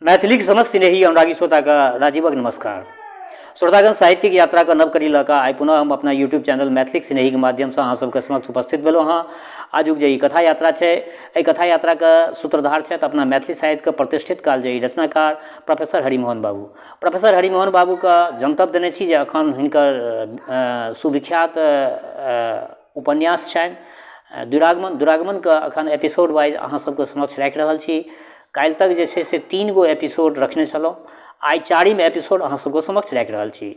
मैथिलीक समस्त स्नेही अनुरागी श्रोताके राजीवक नमस्कार। श्रोतागण, साहित्यिक यात्राके नव कड़ी लऽ कऽ आइ पुनः हम अपना यूट्यूब चैनल मैथिलीक स्नेहीके माध्यमसँ अहाँ सबके समक्ष उपस्थित भेलहुँ हँ। आजुक जे ई कथा यात्रा छै, एहि कथा यात्राके सूत्रधार छथि अपना मैथिली साहित्यके प्रतिष्ठित कालजयी रचनाकार प्रोफेसर हरिमोहन बाबू। प्रोफेसर हरिमोहन बाबूके जनतब देने छी जे एखन हिनकर सुविख्यात उपन्यास छनि द्विरागमन। द्विरागमनके एखन एपिसोड वाइज अहाँ सबके समक्ष राखि रहल छी। काल्हि तक जे छै से 3 गो एपिसोड रखने छलहुँ, आइ 4म एपिसोड अहाँ सबके समक्ष राखि रहल छी।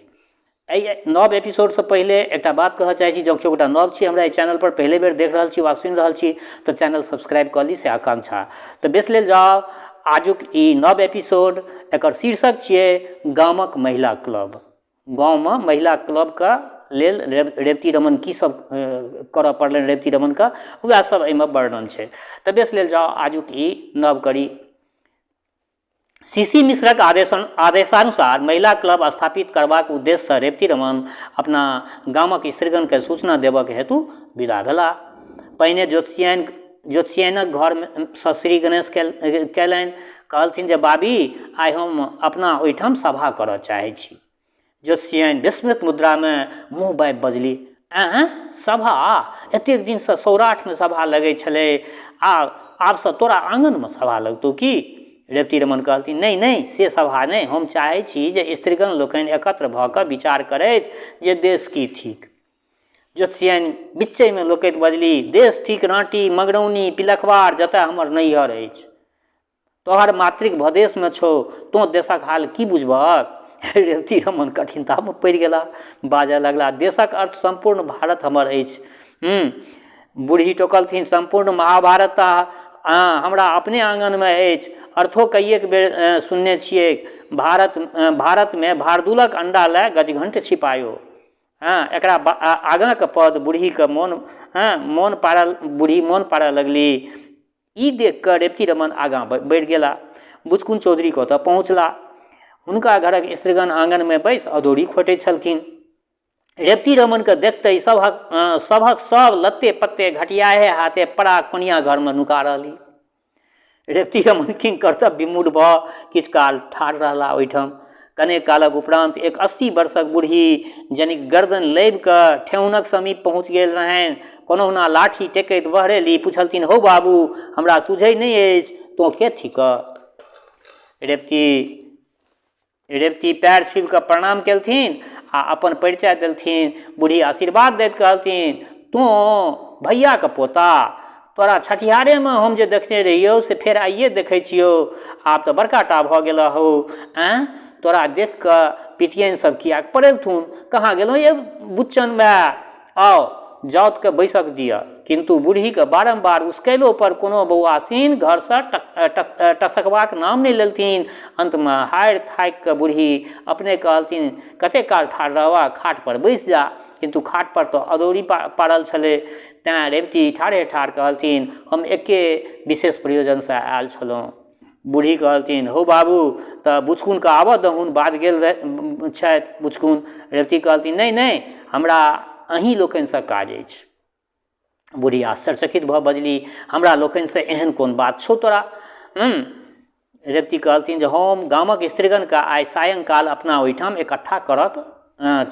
एहि नव एपिसोडसँ पहिले एकटा बात कहऽ चाहै छी, जँ केओ गोटा नव छी हमरा एहि चैनलपर पहिले बेर देख रहल छी वा सुनि रहल छी तऽ चैनल सब्सक्राइब कऽ ली, से आकांक्षा। तऽ बेस लेल जाउ आजुक ई नव एपिसोड, एकर शीर्षक छियै गामक महिला क्लब। गाँवमे महिला क्लबके लेल रेवती रमन की सब करऽ पड़लनि रेवती रमनके, वएह सब एहिमे वर्णन छै। तऽ बेस लेल जाउ आजुक ई नव कड़ी। सी सी मिश्रक आदेशानुसार महिला क्लब स्थापित करबाक उद्देश्यसँ रेवती रमन अपना गामक स्त्रीगणकेँ सूचना देबऽके हेतु विदा भेलाह। पहिने ज्योतिषियानिक घरसँ श्री गणेश कयलनि। कहलथिन जे बाबी, आइ हम अपना ओहिठाम सभा करऽ चाहै छी। ज्योतिषियानि विस्मित मुद्रामे मुँह बाबि बजली, ऐँ सभा? एतेक दिनसँ सौराठमे सभा लगै छलै आ आबसँ तोरा आङनमे सभा लगतौ की? रेवती रमन कहलथिन, नहि नहि, से सभा नहि, हम चाहै छी जे स्त्रीगण लोकनि एकत्र भऽ कऽ विचार करथि जे देश की थिक। ज्योतिषियानि बिच्चैमे लोकैत बजली, देश थिक राँटी, मगरौनी, पिलखवार, जतय हमर नैहर अछि। तोहर मातृक भदेशमे छौ, तोँ देशक हाल की बुझबहक? रेवती रमन कठिनतामे पड़ि गेला। बाजऽ लगला, देशक अर्थ सम्पूर्ण भारत हमर अछि। बूढ़ी टोकलथिन, सम्पूर्ण महाभारत तऽ हमरा अपने आङनमे अछि। अर्थो कइएक बेर सुनने छिऐक, भारत भारतमे भारदुलक अण्डा लए गजघण्ट छिपायो। हँ, एकरा आगाँके पद बूढ़ीके मोन हँ मोन पाड़ल बूढ़ी मोन पाड़ऽ लगली। ई देखि कऽ रेवती रमन आगाँ बढ़ि गेला। बुचकुन चौधरीके ओतऽ पहुँचला। हुनका घरक स्त्रीगण आङनमे बैसि अदौरी खोँटै छलखिन। रेवती रमनके देखते सभक सभक सब लत्ते पत्ते घटियाहे हाथे पड़ा कोनिया घरमे नुका रहली। रेवती रमन किंग कर्तव्य विमूढ़ भऽ किछु काल ठाढ़ रहला ओहिठाम। कने कालक उपरान्त एक 80 वर्षक बूढ़ी जनिक गर्दन लबि कऽ ठेहुनक समीप पहुँच गेल रहनि, कोनहुना लाठी टेकैत बहरेली। पुछलथिन, हौ बाबू, हमरा सुझै नहि अछि, तोँ के थिकह? रेवती रेवती पैर छुबि कऽ प्रणाम केलथिन आ अपन परिचय देलथिन। बूढ़ी आशीर्वाद दैत कहलथिन, तोँ भैयाके पोता? तोरा छठिहारेमे हम जे देखने रहियौ से फेर आइए देखै छियौ। आब तऽ बड़का टा भऽ गेलह हौ। आँय, तोरा देखि कऽ पितियनि सब किएक पड़ेलथुन? कहाँ गेलहुँ ये बुच्चन माय? आउ, जाउतके बैसक दिअ। किन्तु बूढ़ीके बारम्बार उसकयलो पर कोनो बौआसिन घरसँ टसकबाक नाम नहि लेलथिन। अन्तमे हारि थाकि कऽ बूढ़ी अपने कहलथिन, कतेक काल ठाढ़ रहबह, खाट पर बैसि जा। किन्तु खाट पर तऽ अदौरी पाड़ल छलै, तेँ रेवती ठाढ़े ठाढ़ कहलथिन, हम एके विशेष प्रयोजनसँ आयल छलहुँ। बूढ़ी कहलथिन, हौ बाबू, तऽ बुचकुनके आबऽ दहुन, बाध गेल छथि बुचकुन। रेवती कहलथिन, नहि नहि, हमरा अहीँ लोकनिसँ काज अछि। बूढ़ी आश्चर्यचकित भऽ बजली, हमरा लोकनिसँ एहन कोन बात छौ तोरा? रेवती कहलथिन जे हम गामक स्त्रीगणके आइ सायंकाल अपना ओहिठाम इकट्ठा करक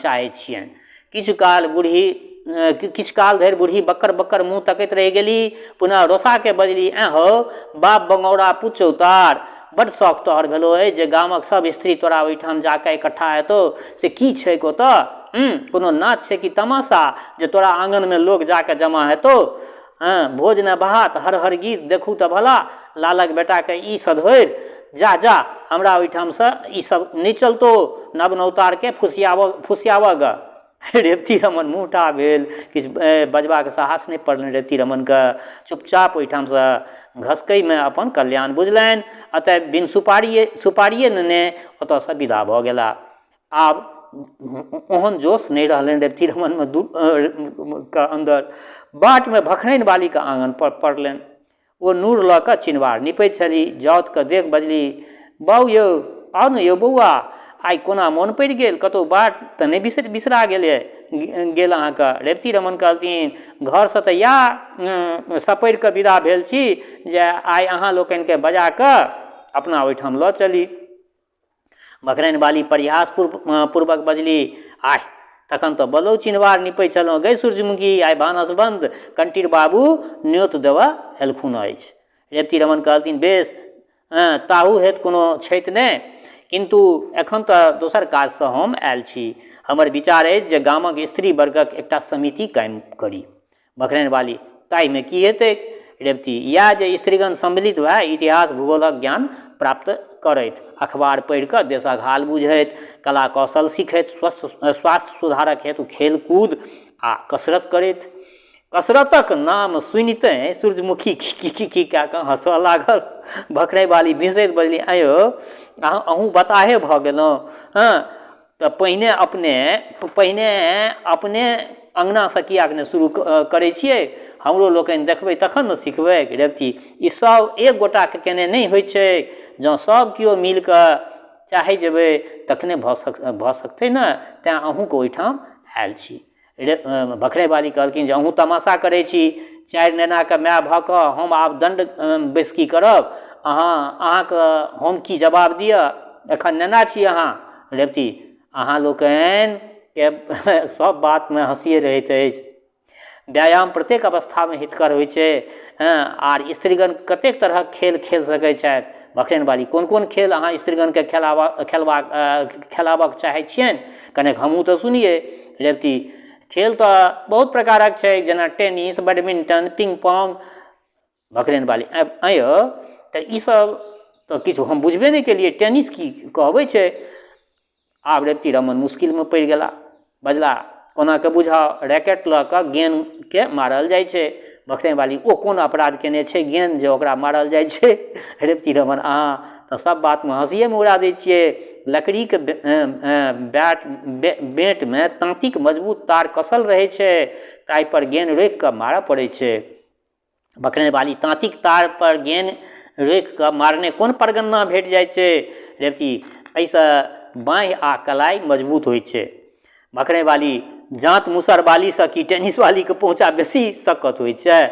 चाहै छियनि। किछु काल बूढ़ी किछु काल धरि बूढ़ी बक्कर बक्कर मुँह तकैत रहि गेली। पुनः रोसाके बजली, ऐँ हौ बाप बंगौरा पूत चौतार, बड्ड शौख तोहर भेलौ अछि जे गामक सब स्त्री तोरा ओहिठाम जाकऽ इकट्ठा हेतौ, से की छैक ओतऽ? कोनो नाच छै कि तमाशा जे तोरा आङनमे लोक जाकऽ जमा हेतौ? हँ, भोज ने भात, हर हर गीत, देखू तऽ भला लालक बेटाके ई सधोरि। जा जा, हमरा ओहिठामसँ ई सब नहि चलतौ, नव नौतारके फुसियाबऽ फुसियाबऽ गऽ। रेवती रमन मुँह टा भेल, किछु बजबाक साहस नहि पड़लनि रेवती रमनके। चुपचाप ओहिठामसँ घसकैमे अपन कल्याण बुझलनि। अतः बिन सुपारिए सुपारिए नेने ओतऽसँ विदा भऽ गेला। आब ओहन जोश नहि रहलनि रेवती रमनमे दू के अन्दर। बाटमे भखनैन बालीके आङन पर पड़लनि। ओ नूर लऽ कऽ चिनवार निपैत छली। जाउतके देख बजली, बाउ यौ, आउ ने यौ बौआ, आइ कोना मोन पड़ि गेल? कतहु बाट तऽ नहि बिसरा गेल अहाँके? रेवती रमन कहलथिन, घरसँ तऽ इएह सपड़ि कऽ विदा भेल छी जे आइ अहाँ लोकनिके बजा कऽ अपना ओहिठाम लऽ चली। भखराइन बाली परिहास पूर्वक बजली, आह, तखन तऽ बलौ चिनवार निपै छलहुँ। गै सूर्यमुखी, आइ भानस बन्द, कंटीर बाबू न्योत देबऽ एलखुन अछि। रेवती रमण कहलथिन, बेस, ताहू हेतु कोनो क्षति नहि, किन्तु एखन तऽ दोसर काजसँ हम आयल छी। हमर विचार अछि जे गामक स्त्री वर्गक एकटा समिति कायम करी। भखराइनवाली, ताहिमे की हेतैक? रेवती, इएह जे स्त्रीगण सम्मिलित भए इतिहास भूगोलक ज्ञान प्राप्त करथि, अखबार पढ़ि कऽ देशक हाल बुझथि, कला कौशल सीखथि, स्वास्थ्य सुधारक हेतु खेलकूद आ कसरत करथि। कसरतक नाम सुनिते सूर्यमुखी खी-खी-खी कए कऽ हँसऽ लागल। भखराइवाली बिसैत बजली, आँय यौ, अहूँ बताहे भऽ गेलहुँ हँ? तऽ पहिने अपने अङ्गनासँ किएक नहि शुरू करै छियै? हमरो लोकनि देखबै तखन ने सिखबै। रेवती, ई सब एक गोटाके केने नहि होइ छै। जँ सब केओ मिल कऽ चाहै जेबै तखने भऽ सकतै ने। तेँ अहूँके ओहिठाम आयल छी। भखराइवाली कहलखिन जे अहूँ तमाशा करै छी। चारि नेनाके माय भऽ कऽ हम आब दण्ड बैसकी करब? अहाँके हम की जवाब दिअ? एखन नेना छी अहाँ। रेवती, अहाँ लोकनिके सब बातमे हँसिए रहैत अछि। व्यायाम प्रत्येक अवस्थामे हितकर होइ छै। हँ, आर स्त्रीगण कतेक तरहक खेल खेल सकै छथि। भखराइनवाली, कोन कोन खेल अहाँ स्त्रीगणके खेलाबक चाहै छियनि? कनेक हमहूँ तऽ सुनियै। रेवती, खेल तऽ बहुत प्रकारक छै, जेना टेनिस, बैडमिंटन, पिंग पोंग। भखराइनवाली, आँय यौ, तऽ ईसभ तऽ किछु हम बुझबे नहि केलियै। टेनिस की कहबै छै? आब रेवती रमन मुश्किलमे पड़ि गेला। बजला, कोना कऽ बुझाउ? रैकेट लऽ कऽ गेनके मारल जाइ छै। भखराइनवाली, ओ कोन अपराध केने छै गेन जे ओकरा मारल जाइ छै? रेवती रमन, अहाँ तऽ सब बातमे हँसिएमे उड़ा दै छियै। लकड़ीके बैट बेंटमे ताँतिक मजबूत तार कसल रहै छै, ताहिपर गेन रोकि कऽ मारऽ पड़ै छै। भखराइनवाली, ताँतिक तार पर गेन रोकि कऽ मारने कोन परगन्ना भेट जाइ छै? रेवती, एहिसँ बाँहि आ कलाइ मजबूत होइ छै। भखराइनवाली, जाँत मुसरवालीसँ की टेनिसवालीके पहुँचा बेसी सक्कत होइ छै?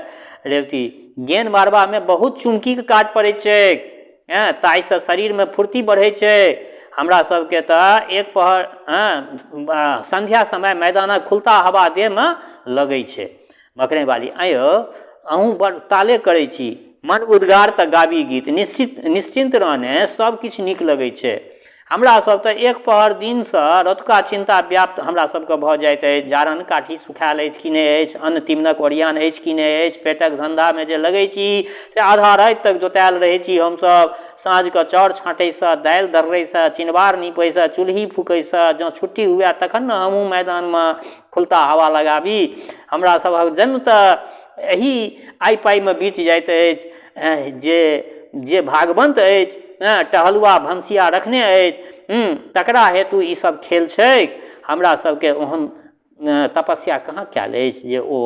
रेवती, गेन मारबामे बहुत चुमकीके काज पड़ै छै, ताहिसँ शरीरमे फुर्ती बढ़ै छै। हमरा सबके तऽ एक पहर संध्या समय मैदानक खुलता हवा देहमे लगै छै। भखराइनवाली, आँय यौ, अहूँ बड़ ताले करै छी। मन उद्गार तऽ गाबी गीत। निश्चिन्त रहने सब किछु नीक लगै छै। हमरा सब तऽ एक पहर दिनसँ रतुका चिन्ता व्याप्त हमरा सबके भऽ जाइत अछि। जारन काठी सुखायल अछि कि नहि अछि, अन्न तीमनक ओरियान अछि कि नहि अछि। पेटक धन्धामे जे लगै छी से आधा राति तक जोतायल रहै छी हमसभ। साँझके चाउर छाँटैसँ, दालि दर्रैसँ, चिनबार नीपैसँ, चूल्हि फूकैसँ जँ छुट्टी हुए तखन ने हमहूँ मैदानमे खुलता हवा लगाबी। हमरा सभक जन्म तऽ एही आइ पाइमे बीत जाइत अछि। जे जे भागवन्त अछि, टहलुआ भनसिया रखने अछि, तकरा हेतु ई सब खेल छैक। हमरा सबके ओहन तपस्या कहाँ कयल अछि जे ओ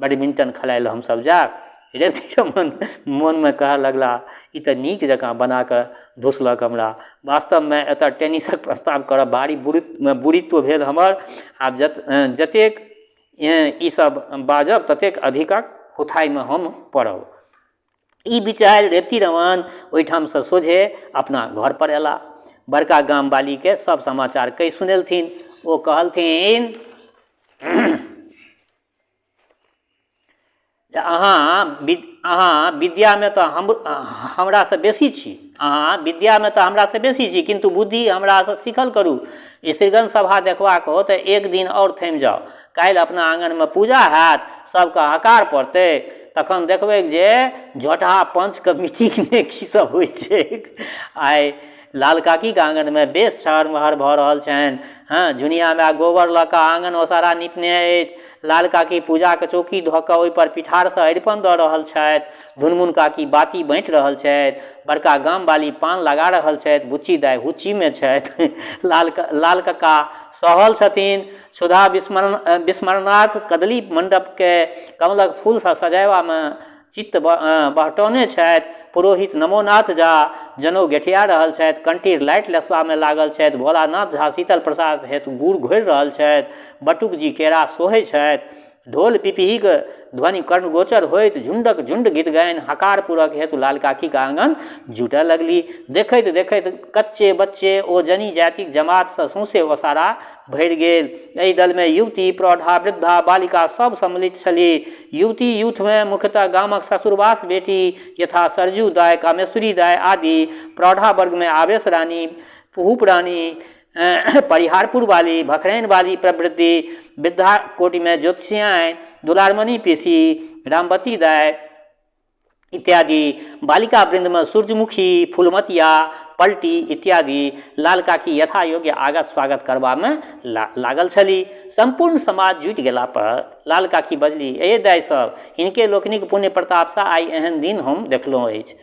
बैडमिंटन खेलाइ लए हमसब जायब। रेवती मोनमे कहऽ लगला, ई तऽ नीक जकाँ बनाकऽ धुसलक हमरा। वास्तवमे एतऽ टेनिसक प्रस्ताव करब भारी बुरित्व भेल हमर। आब जतेक ई सब बाजब ततेक अधिकक हुथाइमे हम पड़ब। ई विचारि रेवती रमण ओहिठामसँ सोझे अपना घरपर अयलाह। बड़का गामवालीके सब समाचार कहि सुनेलथिन। ओ कहलथिन जे अहाँ विद्यामे तऽ हमरासँ बेसी छी, अहाँ विद्यामे तऽ हमरासँ बेसी छी, किन्तु बुद्धि हमरासँ सीखल करू। स्त्रीगण सभा देखबाक हो तऽ एक दिन आओर थमि जाउ। काल्हि अपना आङनमे पूजा हैत, सबके हकार पड़तै, तखन देखबै जे झोटहा पंचके मीटिंगमे की सब होइ छैक। आइ लाल काकीके आङनमे बेस छहर महर भऽ रहल छनि। हँ, झुनिया माय गोबर लऽ कऽ आङन ओसारा निपने अछि। लाल काकी पूजाके चौकी धऽ कऽ ओहिपर पिठारसँ अरिपन दऽ रहल छथि। ढुनमुन काकी बाती बाँटि रहल छथि। बड़का गामवाली पान लगा रहल छथि। बुच्ची दाइ हुच्चीमे छथि। लाल कक्का सहल छथिन। क्षुधा विस्मरणार्थ कदली मण्डपके कमलक फूलसँ सजयबामे चित्त बहटौने छथि। पुरोहित नमोनाथ झा जनउ गेठिया रहल छथि। कंटीर लाइट लेसबामे लागल छथि। भोलानाथ झा शीतल प्रसाद हेतु गुड़ घोरि रहल छथि। बटुक जी केरा सोहै छथि। ढोल पिपहीक ध्वनि कर्णगोचर होइत झुण्डक झुण्ड गीत गायन हकार पूरक हेतु लाल काकीक आङन जुटय लगली। देखैत देखैत कच्चे बच्चे ओ जनी जातिक जमातसँ सौंसे ओसारा भरि गेल। एहि दलमे युवती, प्रौढ़ा, वृद्धा, बालिका सभ सम्मिलित छलीह। युवती यूथमे मुख्यतः गामक ससुरवास बेटी यथा सरजू दाइ, कामेश्वरी दाइ आदि, प्रौढ़ा वर्गमे आवेश रानी, पुहुप रानी, परिहारपुर वाली, भखरैन वाली प्रभृति, वृद्धा कोटिमे ज्योतिषियाइन, दुलारमणि पीसी, रामवती दाइ इत्यादि, बालिका वृन्दमे सूर्यमुखी, फुलमतिया, पलटी इत्यादि। लाल काकी यथायोग्य आगत स्वागत करबामे लागल छली। सम्पूर्ण समाज जुटि गेला पर लाल काकी बजली, ए दाइ सब, हिनके लोकनिक पुण्य प्रतापसँ आइ एहन दिन हम देखलहुँ अछि।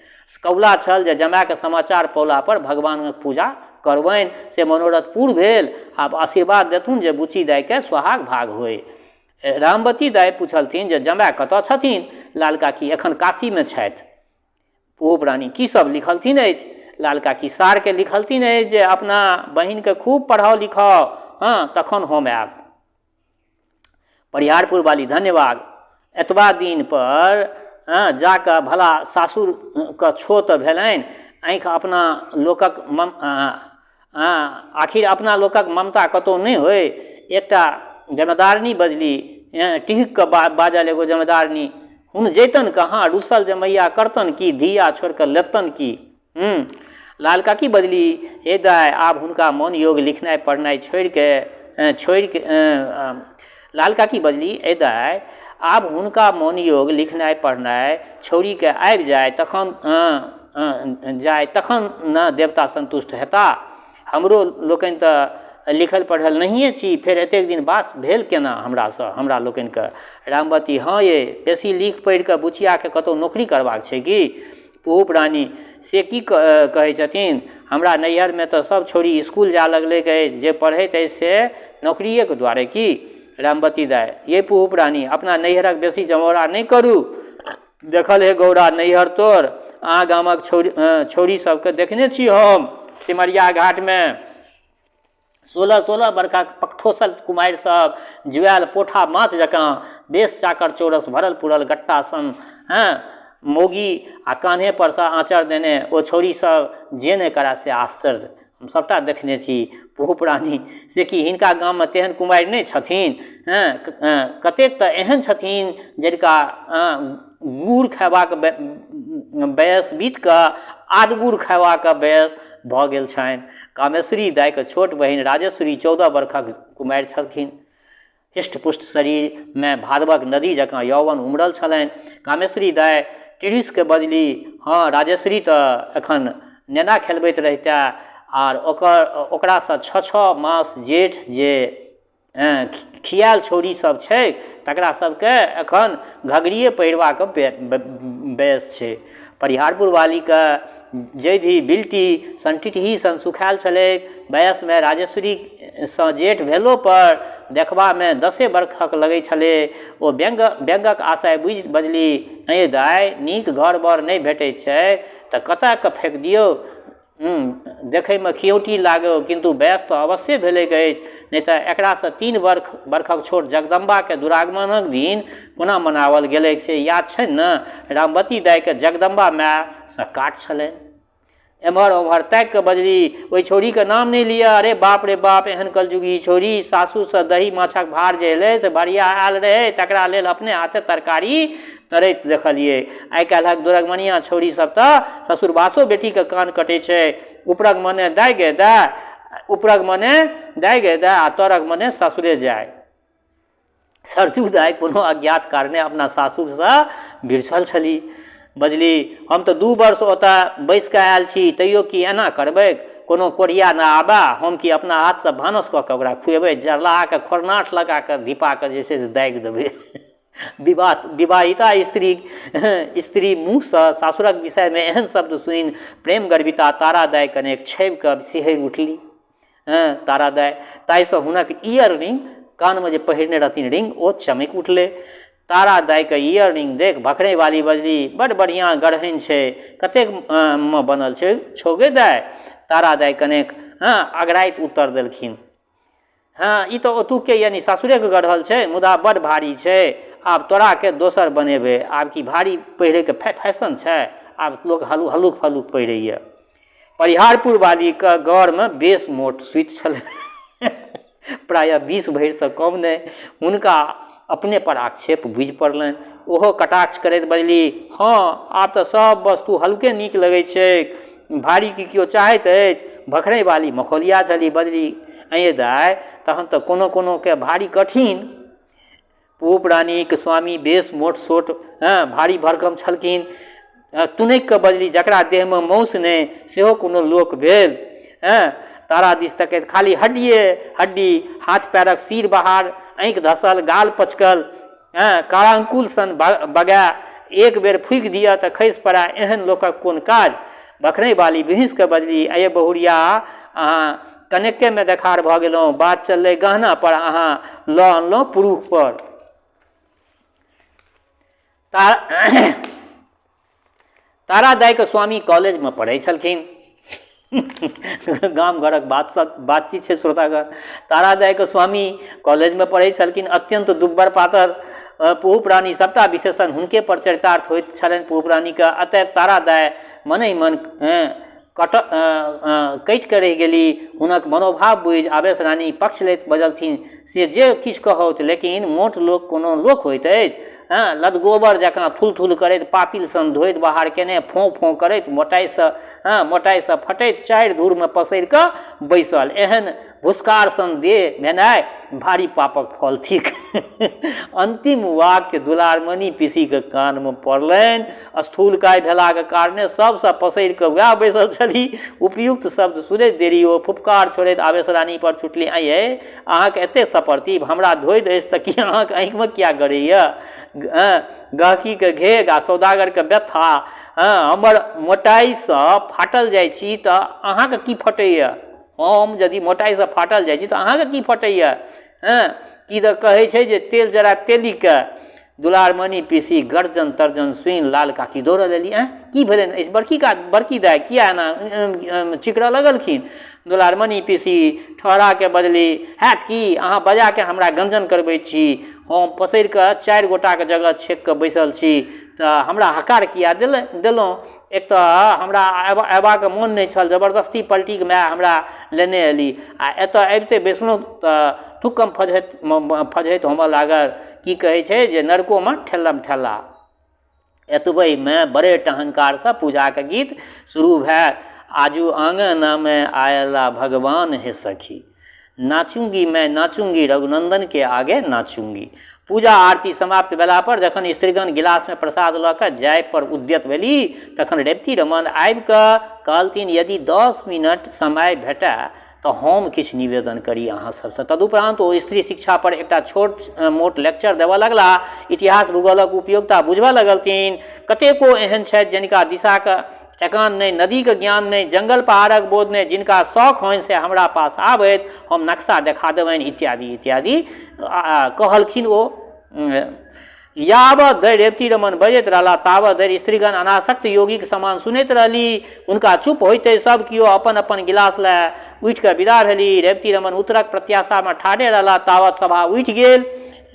कबुला छल जे जमायके समाचार पौला पर भगवानक पूजा करबनि, से मनोरथ पूर भेल। आब आशीर्वाद देथुन जे बुच्ची दाइके सोहाग भाग होय। रामवती दाइ पुछलथिन जे जमाय कतऽ छथिन? लाल काकी एखन काशीमे छथि। पुहुप रानी की सब लिखलथिन अछि? लाल काकी सारके लिखलथिन अछि जे अपना बहिनके खूब पढ़ाउ लिखाउ, हँ तखन हम आयब। परिहारपुर वाली धन्यवाद। एतबा दिन पर हँ जाकऽ भला सासुरके छोह तऽ भेलनि। आँखि अपना लोकक मम हँ आखिर अपना लोकक ममता कतहु नहि होइ। एकटा जमेदारनी बजली, टिहकि कऽ बाजल एगो जमेदारनी, हुन जैतन कहाँ, रुसल जमैया करतन की, धिया छोड़ि कऽ लेतन की। लाल काकी बजली, हे दाइ, आब हुनका मन योग लिखनाइ पढ़नाइ छोड़िके छोड़िके लाल काकी बजली, ए दाइ, आब हुनका मन योग लिखनाइ पढ़नाइ छौड़ीके आबि जाय तखन जाय तखन ने देवता सन्तुष्ट हेता। हमरो लोकनि तऽ लिखल पढ़ल नहिए छी, फेर एतेक दिन बास भेल केना हमरासँ हमरा लोकनिके? रामवती, हँ यै, बेसी लिख पढ़िकऽ बुचियाके कतहु नौकरी करबाक छै की? पुहुप रानी, से की कहै छथिन? हमरा नैहरमे तऽ सब छौड़ी इसकुल जाय लगलैक अछि, जे पढ़ैत अछि से नौकरिएके दुआरे की? रामवती दाइ, यै पुहुप रानी, अपना नैहरक बेसी जमौरा नहि करू। देखल हे गौरा नैहर तोर, अहाँ गामक छौड़ी छौड़ी सबके देखने छी हम सिमरिया घाटमे। 16-16 बरखक पकठोसल कुमारि सब जुआयल पोठा माछ जकाँ बेस चाकर चौरस भरल पुरल गट्टा सन, हँ मौगी आ कान्हे पर सँ आँचर देने ओ छौड़ी सब जे नहि करए से आश्चर्य। हम सभटा देखने छी। पुहुप रानी, से की हिनका गाममे तेहन कुमारि नहि छथिन? हँ कतेक तऽ एहन छथिन जिनका गुड़ खयबाक बयस बीत कऽ आदगुड़ खयबाक बयस भऽ गेल छनि। कामेश्वरी दाइके छोट बहिन राजेश्वरी 14 बरखक कुमारि छलखिन। हृष्टपुष्ट शरीरमे भादवक नदी जकाँ यौवन उमड़ल छलनि। कामेश्वरी दाइ टिरिसके बजली, हँ राजेश्वरी तऽ एखन नेना खेलबैत रहितए आर ओकर ओकरासँ 6-6 मास जेठ जे खियाएल छौड़ी सब छै तकरा सबके एखन घघरिए पहिरबाक बयस छै। परिहारपुर वालीके जैधी बिल्टी सन टिटही सन सुखायल छलैक। बयसमे राजेश्वरीसँ जेठ भेलोपर देखबामे 10 बरखक लगै छलै। ओ व्यंग्यक आशय बुझि बजली, ऐँ दाइ, नीक घर बर नहि भेटैत छै तऽ कतऽ कऽ फेकि दियौ? देखैमे खियौटी लागौ, किन्तु बयस तऽ अवश्ये भेलैक अछि, नहि तऽ एकरासँ 3 बरखक छोट जगदम्बाके दुरागमनक दिन कोना मनाओल गेलैक से याद छनि ने? रामवती दाइके जगदम्बा मायसँ काट छलनि। एम्हर ओम्हर ताकि कऽ बजली, ओहि छौड़ीके नाम नहि लिअ। अरे बाप रे बाप, एहन कलजुगी छौड़ी! सासुरसँ दही माछक भार जे एलै से भरिया आयल रहै, तकरा लेल अपने हाथे तरकारी तरैत देखलियै। आइ काल्हिक दुरगमनिया छौड़ी सब तऽ ससुरबासो बेटीके कान कटै छै। उपरक मने दाइ गे दाइ, उपरक मने दाइ गे दाइ आ तरक मने ससुरे जाय। सरसू दाइ कोनो अज्ञात कारणे अपना सासुरसँ बिरछल छली। बजली, हम तऽ 2 वर्ष ओतऽ बैसि कऽ आयल छी, तैयो की एना करबैक? कोनो कोढ़िया नहि आबए, हम की अपना हाथसँ भानस कऽ कऽ ओकरा खुएबै? जरलाहाके खोरनाठ लगा कऽ धिपा कऽ जे छै से दागि देबै। विवाहिता स्त्री मुँहसँ सासुरक विषयमे एहन शब्द सुनि प्रेम गर्भिता तारा दाइ कनेक छबि कऽ सिहरि उठली। हँ तारा दाइ, ताहिसँ हुनक ईयर रिंग, कानमे जे पहिरने रहथिन रिंग, ओ चमकि उठलै। तारा दाइके ईयर रिंग देख भखरै वाली बजली, बड़ बढ़िआँ गढ़नि छै, कतेक मे बनल छै छौ गे दाइ? तारा दाइ कनेक हँ अगराइत उत्तर देलखिन। हँ, ई तऽ ओतुके यानी सासुरेके गढ़ल छै, मुदा बड्ड भारी छै। आब तोराके दोसर बनेबै। आब की भारी पहिरैके फैशन छै? आब लोक हल्लुक फल्लुक पहिरैए। परिहारपुर वालीके गरमे बेस मोट सुति छलै, प्रायः 20 भरिसँ कम नहि। हुनका अपने पर आक्षेप बुझि पड़लनि। ओहो कटाक्ष करैत बजली, हँ, आब तऽ सब वस्तु हल्के नीक लगैत छैक, भारी की केओ चाहैत अछि? भखरै वाली मखौलिया छली, बजली, अएँ दाइ, तहन तऽ कोनो कोनोके भारी कठिन। पूप रानीक स्वामी बेस मोट सोट, हँ, भारी भरकम छलखिन। तुनकि कऽ बजली, जकरा देहमे मौस नहि सेहो कोनो लोक भेल? हँ, तारा दिस तकैत, खाली हड्डिए हड्डी, हाथ पैरक सिर बाहर, आँखि धसल, गाल पचकल, हँ, कारांकुल सन बगाए एक बेर फूकि दिअ तऽ खसि पड़ए, एहन लोकक कोन काज? बखरै बाली बिहुँसि कऽ बजली, अये बहुरिया, अहाँ कनेकेमे देखार भऽ गेलहुँ। बात चललै गहना पर, अहाँ लऽ अनलहुँ पुरुख पर। तारा दाइके स्वामी कॉलेजमे पढ़ै छलखिन। गाम घरक बात सब बातचीत छै श्रोतागण। तारा दाइके स्वामी कॉलेजमे पढ़ै छलखिन, अत्यन्त दुब्बर पातर। पुहुप रानी सभटा विशेषण हुनके पर चरितार्थ होइत छलनि पुहुप रानीके। अतएव तारा दाइ मनहि मन कट कटि कऽ रहि गेली। हुनक मनोभाव बुझि आवेश रानी पक्ष लैत बजलथिन, से जे किछु कहौथ, लेकिन मोट लोक कोनो लोक होइत अछि? हँ, लदगोबर जकाँ थुल-थुल करैत, पातिल सन धोइत बहार केने, फों-फों करैत, मोटाइसँ, हँ, मोटाइसँ फटैत चारि धूरमे पसरि कऽ बैसल। एहन भुसकार सन देह भेनाइ भारी पापक फल थिक। अन्तिम वाक्य दुलारमणि पीसीक कानमे पड़लनि। स्थूलकाय भेलाक कारणे सभसँ पसरि कऽ वएह बैसल छलीह। उपयुक्त शब्द सुनैत देरी ओ फुफकार छोड़ैत आवेशरानी पर छुटली, आँय यै, अहाँके एतेक सपरतीब हमरा धोइत अछि तऽ की अहाँके आँखिमे किए गड़ैए? गहकीके घेघ आ सौदागरके व्यथा। हँ, हमर मोटाइसँ फाटल जाइ छी तऽ अहाँके की फटैए? हम यदि मोटाइसँ फाटल जाइ छी तऽ अहाँके की फटैए? हँ, की तऽ कहै छै जे तेल जरा तेलीके। दुलारमणि पीसी गर्जन तर्जन सुनि लाल काकी दौड़ल एली, आँय, की भेलनि अछि बड़की का बड़की दाइ, किया एना चिकरऽ लगलखिन? दुलारमणि पीसी ठहराके बजली, हैत की, अहाँ बजाके हमरा गञ्जन करबै छी। हम पसरि कऽ चारि गोटाके जगह छेक कऽ बैसल छी तऽ हमरा हकार किया देलहुँ? एक तऽ हमरा अयबाक मोन नहि छल, जबरदस्ती पलटीके माय हमरा लेने अयली आ एतऽ अबिते बैसलहुँ तऽ थुक्कम फजहैत फजहैत होमऽ लागल। की कहै छै जे नरकोमे ठेलम ठेला। एतबहिमे बड़े टहंकारसँ पूजाके गीत शुरू भेल, आजू आङनमे आयला भगवान हे सखी, नाचूंगी मैं नाचूंगी, रघुनन्दन के आगे नाचूंगी। पूजा आरती समाप्त भेला पर जखन स्त्रीगण गिलासमे प्रसाद लऽ कऽ जाय पर उद्यत भेली तखन रेवती रमण आबि कऽ कहलथिन, यदि 10 मिनट समय भेटय तऽ हम किछु निवेदन करी अहाँ सबसँ। तदुपरान्त ओ स्त्री शिक्षा पर एकटा छोट मोट लेक्चर देबऽ लगला। इतिहास भूगोलक उपयोगिता बुझबऽ लगलथिन। कतेको एहन छथि जनिका दिशाक ठेकान नहि, नदीक ज्ञान नहि, जंगल पहाड़क बोध नहि, जिनका शौक होइन से हमरा पास आबथि, हम नक्शा देखा देबनि, इत्यादि इत्यादि कहलखिन ओ। यावत धरि रेवती रमण बजैत रहलाह तावत धरि स्त्रीगण अनासक्त योगीक समान सुनैत रहली। हुनका चुप होइते सब कियो अपन अपन गिलास लए उठि कऽ विदा भेली। रेवती रमण उत्तरक प्रत्याशामे ठाढ़े रहलाह तावत सभा उठि गेल।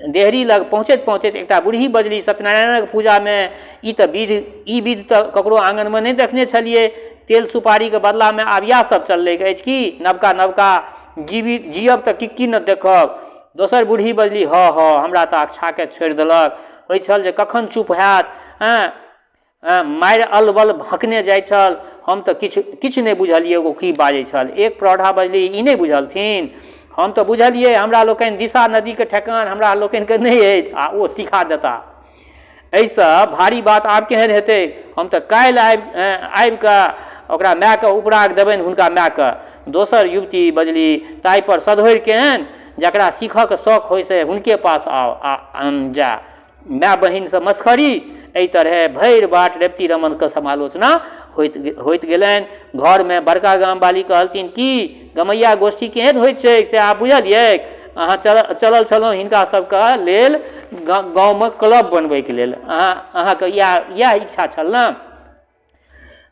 देहरी लग पहुँचैत पहुँचैत एकटा बुढ़ी बजली, सत्यनारायणक पूजामे ई तऽ विध ई विध तऽ ककरो आङनमे नहि देखने छलियै। तेल सुपारीक बदलामे आब इएह सब चललैक अछि की? नवका नवका जीबी जियब तऽ की की ने देखब। दोसर बूढ़ी बजली, हऽ हऽ, हमरा तऽ अकछाके छोड़ि देलक। होइ छल जे कखन चुप हैत। ऐँ, मारि अलबल भकने जाइ छल। हम तऽ किछु किछु नहि बुझलियै ओ की बाजै छल। एक प्रौढ़ा बजली, ई नहि बुझलथिन? हम तऽ बुझलियै, हमरा लोकनि दिशा नदीके ठेकान हमरा लोकनिके नहि अछि आ ओ सिखा देता। एहिसँ भारी बात आब केहन हेतै? हम तऽ काल्हि आबि आबि कऽ ओकरा मायके उपराग देबनि, हुनका मायके। दोसर युवती बजली, ताहिपर सधोरि केहन? जकरा सीखऽके शौक होइ से हुनके पास आउ आ जा। माय बहिनसँ मसखरी। एहि तरहे भरि बाट रेवती रमणके समालोचना होइत होइत गेलनि। घरमे बड़का गामवाली कहलथिन, की गमैया गोष्ठी केहन होइत छैक से आब बुझलियैक? अहाँ चलल छलहुँ हिनका सबके लेल गाँवमे क्लब बनबैके लेल, अहाँके इएह इएह इच्छा छल ने?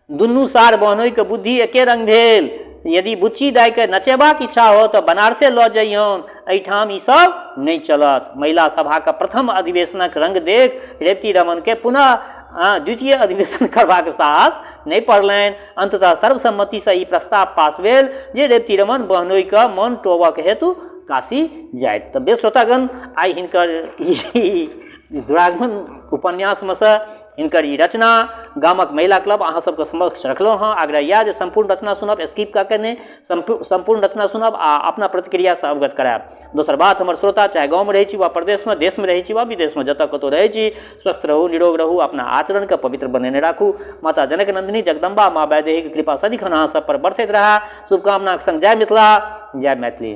दुनू सार बहनोइके बुद्धि एके रङ्ग भेल। यदि बुच्ची दाइके नचेबाक इच्छा हो तऽ बनारसे लऽ जइयौन एहिठाम ई सब नहि चलत। महिला सभाक प्रथम अधिवेशनक रंग देख रेवती रमणकेँ पुनः द्वितीय अधिवेशन करबाक साहस नहि पड़लनि। अन्ततः सर्वसम्मतिसँ ई प्रस्ताव पास भेल जे रेवती रमण बहनोइक मन टोबक हेतु काशी जाथि। तऽ बेस श्रोतागण, आइ हिनकर ई दुरागमन उपन्यासमे सँ हिनकर ई रचना गामक महिला क्लब अहाँ सबके समक्ष रखलहुँ हँ। आग्रह इएह जे सम्पूर्ण रचना सुनब, स्किप कऽ के नहि, सम्पूर्ण रचना सुनब आ अपना प्रतिक्रियासँ अवगत करायब। दोसर बात, हमर श्रोता चाहे गाँवमे रहै छी वा परदेशमे, देशमे रहै छी वा विदेशमे, जतऽ कतहु रहै छी, स्वस्थ रहू, निरोग रहू, अपना आचरणके पवित्र बनेने राखू। माता जनक नन्दिनी जगदम्बा माँ वैदेहीके कृपा सदिखन अहाँ सब पर बरसैत रहए। शुभकामनाक संग जय मिथिला, जय मैथिली।